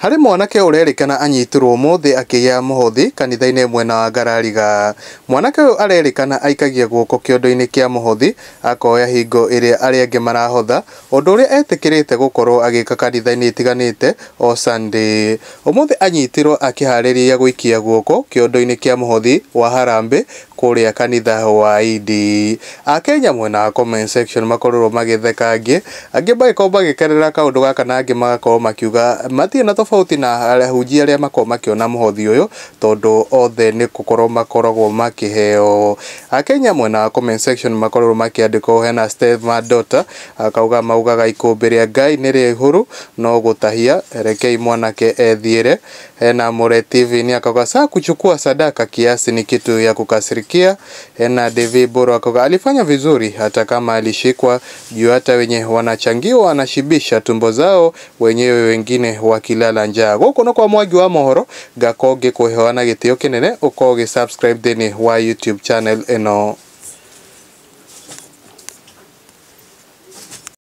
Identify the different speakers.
Speaker 1: Harĩ mwanake ũrerĩkana anyitirwo ũmũthĩ akĩiya mũhothi kanitha-inĩ mwena wa Ngarariga. Mwanake ũyũ arerĩkana aikagia guoko kĩondo-inĩ kĩa mũhothi akoya hingo ĩrĩa arĩa angĩ marahotha, ũndũ ũrĩa etĩkĩrĩte gũkorwo agĩka kanitha-inĩ itiganĩte o Sunday. Ũmũthĩ anyitirwo akĩharĩria gũikia guoko kĩondo-inĩ kĩa mũhothi wa harambee kũrĩa kanitha wa Indi. Akenya mwena wa comment section makorirwo magĩtheka angĩ, angĩ magĩkorwo magĩkenerera kaũndũ gaka na angĩ magakorwo makiuga matirĩ na tofauti na ahunjia arĩa makoragwo makĩona mũhothi ũyũ tondũ othe nĩ gũkorwo makoragwo makĩheo. Akenya mwena wa comment section makorirwo makĩandĩka ũũ, hena Steve Madota akauga maugaga ikũmbĩ rĩa Ngai nĩ rĩihũru no gũtahia, rekei mwanake ethiĩre. Hena More TV ni akauga saa kuchukua sadaka kiasi ni kitu ya kukasirikia. Hena Devi Boro akauga alifanya vizuri hata kama alishikwa juu hata wenye wanachangiwa wanashibisha tumbo zao wenyewe wengine wakilala njaa. Gũkũ nĩ kwa Mwangi wa mohoro ngakorwo ngĩkũheana gĩtĩo kĩnene ũkorwo ũgĩ subscribe thĩinĩ wa YouTube channel ĩno.